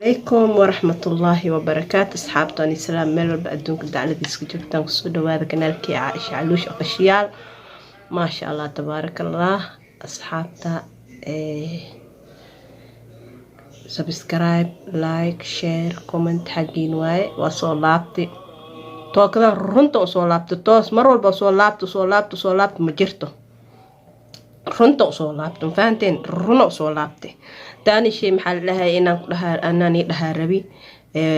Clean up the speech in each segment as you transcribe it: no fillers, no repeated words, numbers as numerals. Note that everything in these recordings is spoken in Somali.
Calaykum waraxmatullaahi wabarakaatu. Asxaabtaan islaam meel walba adduunka dacladiiska joogtaan, kusoo dhawaada kanaalkii Caaisha Caluush Official. Maasha Allah, tabaaraka Allah. Asxaabta, subscribe, like, share, comment xaggiin waaye. Waa soo laabtay tookadan, runta usoo laabtay toos. Mar walba soo laabta, soo laabta, soo laabta ma jirto. Runta usoo laabta, ma fahanteen? Runa usoo laabtay. Taani shay maxaa la dhahay inaan ku dhahaa, anaan ii dhahaa rabi.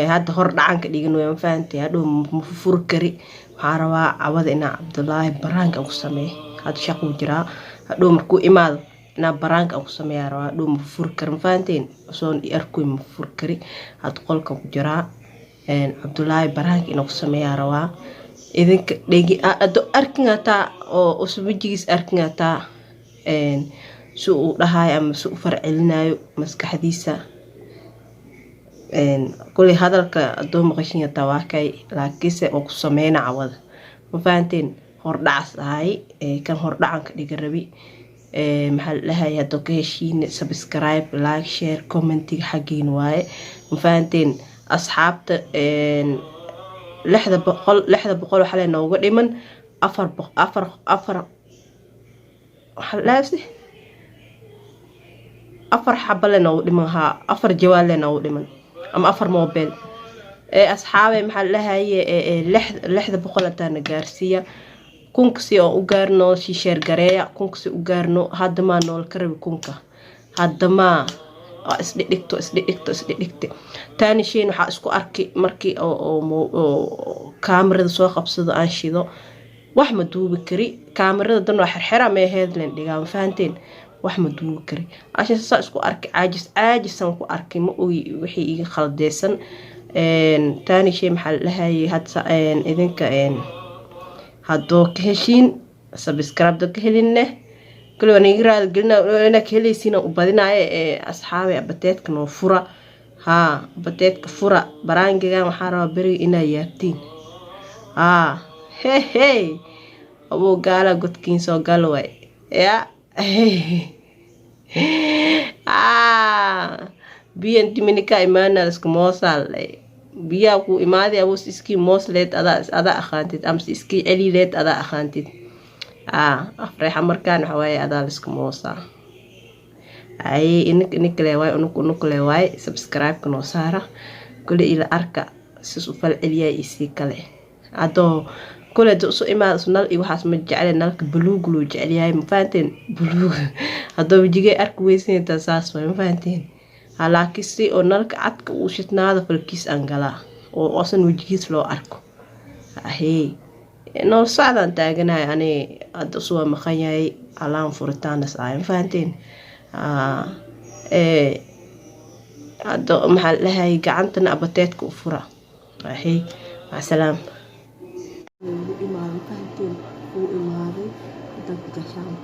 Hadda hor dhacanka dhigan way, ma fahantay? Hadhow ma furi kari. Waxaa rabaa cawada inaan Cabdulaahi prank-ka aan ku sameeyo. Hadda shaquu jiraa, hadhow markuu imaado inaan prank-ka aan ku sameeyaa rabaa. Hadhow ma furi kari, ma fahanteen? Soon i arkoy ma furi kari. Hadda qolkan ku jiraa. Cabdulaahi prank-ka inaan ku sameeyaa rabaa. Idinka dhegi ado arkin hataa oo usa wejigiis arkin hataa, si uu dhahayo ama si u farcelinayo maskaxdiisa. Kuley hadalka adoo maqashin hataa waa kay, laakiinse waa ku sameyna cawada, ma fahanteen? Hordhacas ahay kan, hordhacanka dhiga rabi. Maxaa la dhahay, haddoo ka heshiin, subscribe, like, share, comment-iga xaggiin waaye, ma fahanteen? Asxaabta, 600, 600 waxaa le nooga dhiman afar afar afar, waxaa la dhahay afar xaba le noogu dhiman. Haa, afar jawaal le noogu dhiman ama afar mobile. Asxaabe, maxaa la dhahaye, 600 intaana gaarsiiya kunka si oo u gaarno. Sii share gareeya kunka si u gaarno. Haddamaa nool ka rabi kunka, haddamaa waa isdhidhigto, isdhidhigto, isdhidhigte. Taani shayn waxaa isku arkay markii oo kaamirada soo qabsado aan shido, wax ma duubi kari. Kaamirada dan waa xerxera meeheedlen dhigaa, ma fahanteen? Wax ma duubi kari. Asha saa isku arkay, caajis caajisan ku arkay. Ma ogi wixii iga khaldeysan. Taani shay maxaa la dhahayay, hadda idinka haddoo ka heshiin, subscribe doo ka helinne, kale waan iga raali gelina inaa ka helaysiin u badinaayo. Ee asxaabe, abateedka noo fura. Haa, abateedka fura. Prank-igan waxaa rabaa beriga inaa yaabtiin. Haa, he abuu gaala godkiin soo gal way ya. Biyo inti minika imaana isku moosaal biyaa ku imaaday. Abuus iskii moosleed adaa aqaantid, amase iskii celileed adaa aqaantid. Afreexa markaan waxa waaye adaa laisku moosaa. Ay inik inikale waay, unuk unukle waay. Subscribe-ka noo saara. Kule ila arka sis u fal celiyaa isii kale. Adoo kule da isu imaada isu nal iyo waxaas ma jecle. Nalka buluug loo jecelyahay, ma fahanteen? Buluug haddoo wejigay arki weysanaytaa, saas waay, ma fahanteen? Laakiin si oo nalka cadka uu shidnaada falkiis aan galaa oo osan wejigiis loo arko. Ahey, nool socdaan taaganahay ani. Hadda isu waa maqan yahay, alaan furitaanas ahay, ma fahanteen? Hadda maxaa la dhahay, gacantana abateedka u fura. Ahey, macasalaam. Wuu imaaday, fahanteen? Wuu imaaday hadda gashaan.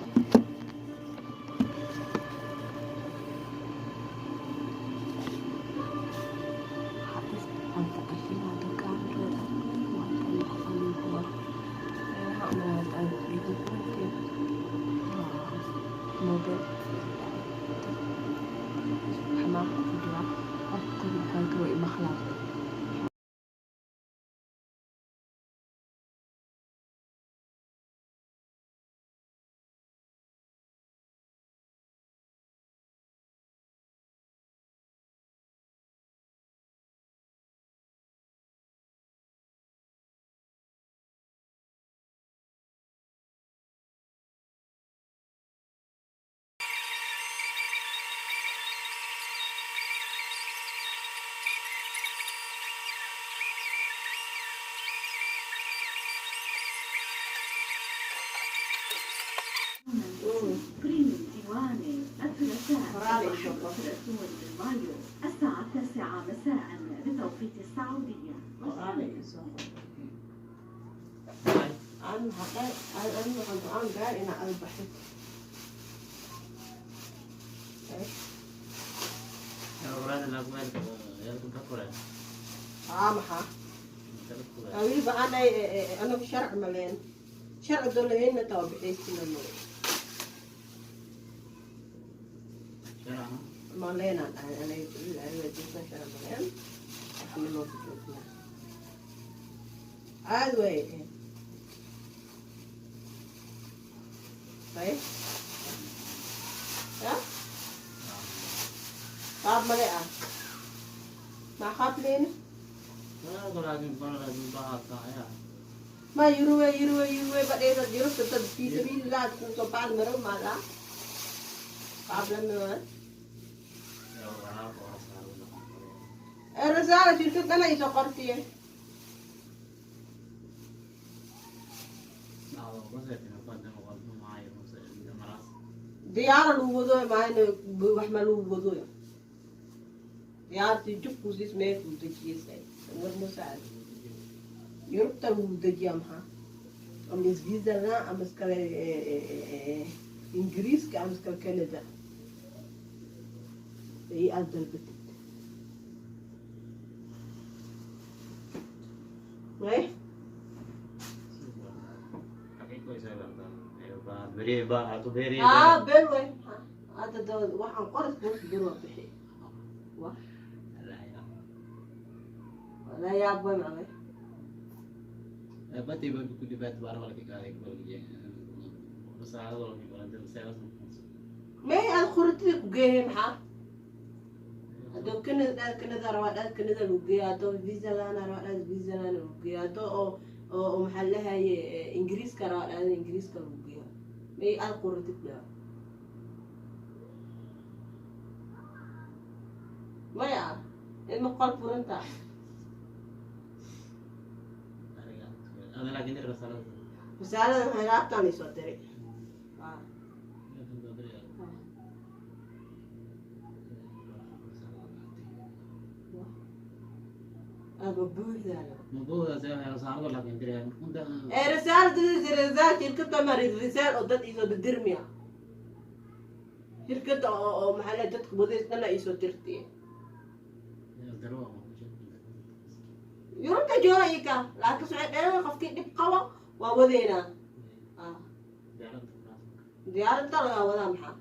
Xamaamka ku jiraa, codkooda bukaanka way maqlaan. بريم ديواني الثلاثاء 31 من مايو الساعة 9 مساء بتوقيت السعودية. An waxaan go-aan gaar inaa aad baxid. Haa, maxaa weliba anay anagu sharci maleen, sharci dolaheynna taa bixaysina maleenaan dhahay anay sharci maleen. Noo ku joognaa caadi waay. Ay ya qaab male ah maa qaab leena. Ma yuruwe yuruwe yuruwe badheeda yurubta dad fi sabiilillah kusoo bacd maro maala qaab lama. Rasaala shirkad dhan ay soo qortiye. Diyaara lagu wadoy maayna, wax ma lagu wadoy. Diyaartii jub kusiis meel kuu dejiyay war musaad Yurubta lagu dejiyaa maxaa ama Switzerland ama iskale Ingiriiska ama iskale Canada ay aad dalbatid ay. Aa been way hadda waxaan qoras boos bir waa bixi wa la yaab way macay. May aad qoratida ku geeyay maxaa haddoo Canada dhaad Canada rabaa dhaad Canada lagu geeya, haddoo Switzerland rabaa dhaad Switzerland lagu geeya, haddoo oo maxaa lahaye Ingiriiska rabaa dhaad Ingiriiska lagu geeya. May aad qoratid dhaa maya ilma qol furanta. Risaalada maxay laabtaan isoo diray. Aba buuxdaana ee risaalada risaal shirkadda ma risaal oo dad isoo dirmiya shirkadda oo maxaa lahay dadka wadays dhana isoo dirtiye. Yurubta jooga ika laakiin waxay dheerada qofkii dhib qabo waa wadeynaa diyaaradda lagaa wadaa maxaa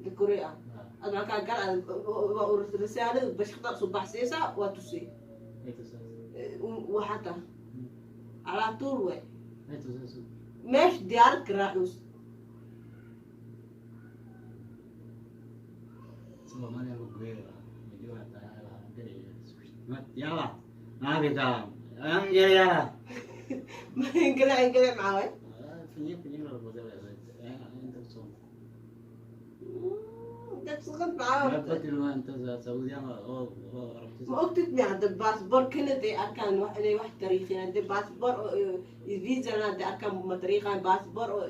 dikuri ah ad markaa gal risaalada bashaqda soo baxsiisa waa tusi waxaa ta calaa tuul way meesha diyaarad ka raacuus. Ingale ingale maxaa way dabsaqad maxaa. Ma ogtid mi hadda baasboor Canada ay arkaan wax inay wax tariikhiyaan hadee baasboor Switzerland hadday arkaan ma tariiqaan, baasboor oo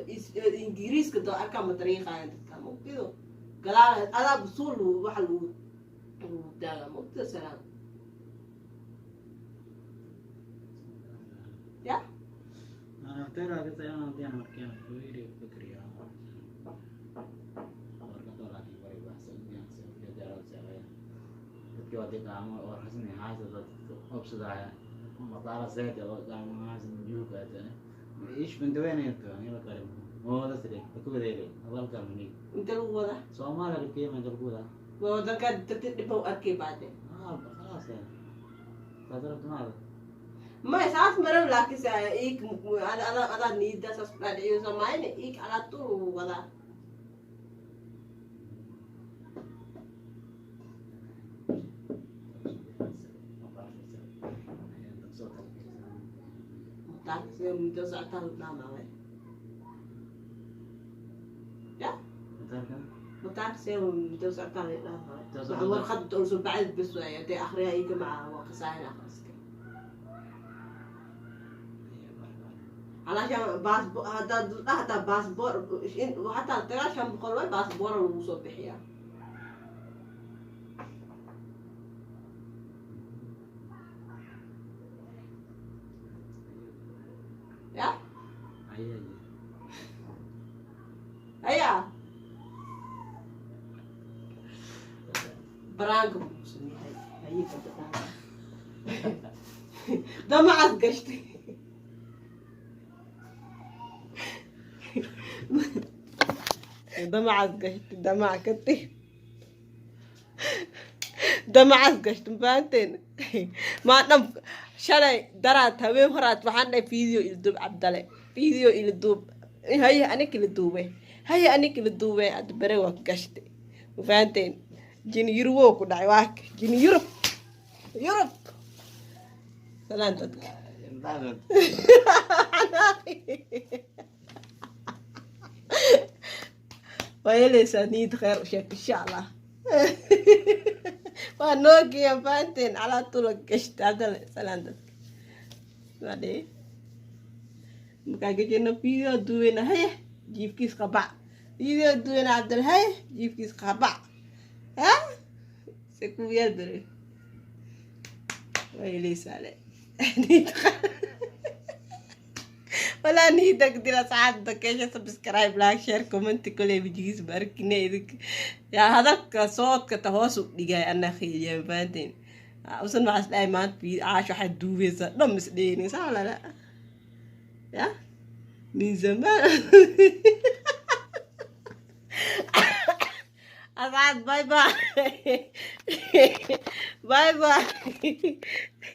Ingiriiska doo arkaan ma tariiqaayan dadka. Ma ogtido gadaal adaa busuul waxa lagu lagu daaga. Ma ogtido salaam ya. Inta lagu wadaa waa wadankaa tagtid dhib u arkay baade. Ma saas marow laakiin sa ik adaa adaa niida saas ku dhaadhiciyo soomaayna ik calaa tuul lagu wadaa. Mutaarka muddo socotaa la dhaamaaway ya mutaarka see muddo socotaa la dhaamaaway warqad soo bacd bas waay hadee akhriyaa iga maca waa qasaahin akhriska alaashaan baasbo haddaad hataa baasboor hataa 900 way baasboora lagu soo bixiyaa. Ya haya baraanka buu sameeyay haye kada damacaad gashtay damacaad gashtay damac ka tag. Damacas gashto, mafahanteen? Maa dhan shalay, daraad, habeen horaad waxaan dhahay, "Video ila duub, Cabdale, video ila duub." "Haye, anika ila duube, haye, anika ila duube." Hadda bere waa gashte, mafahanteen? Jini Yurubow ku dhacay, waa jini Yurub, Yurub. Salaan dadka. Waa helaysaa niyad khayr u sheeg, insha Allah waa noogiya, fahanteen? Calaa tula gashta. Cabdale, salaan dadka. Waa dhihi markaa gajano, "Video duweyna." "Haye," jiifkiis qabac. "Video duweyna, Cabdale." "Haye," jiifkiis qabac. Ha se ku yaal bere waa helaysaa le niyad khayr walaa niyada dila. Saacada keesha subscribe, like, share, comment. Koley wejigiis ba arkine idinka yaa hadalka soodka ta hoos u dhigay anaa khiiliya, fahanteen? Usan waxaas dhahay maanta Caash waxaad duubeysaa dham is dheyni saa lala ya min zamaan. Asxaab, bye bye, bye bye.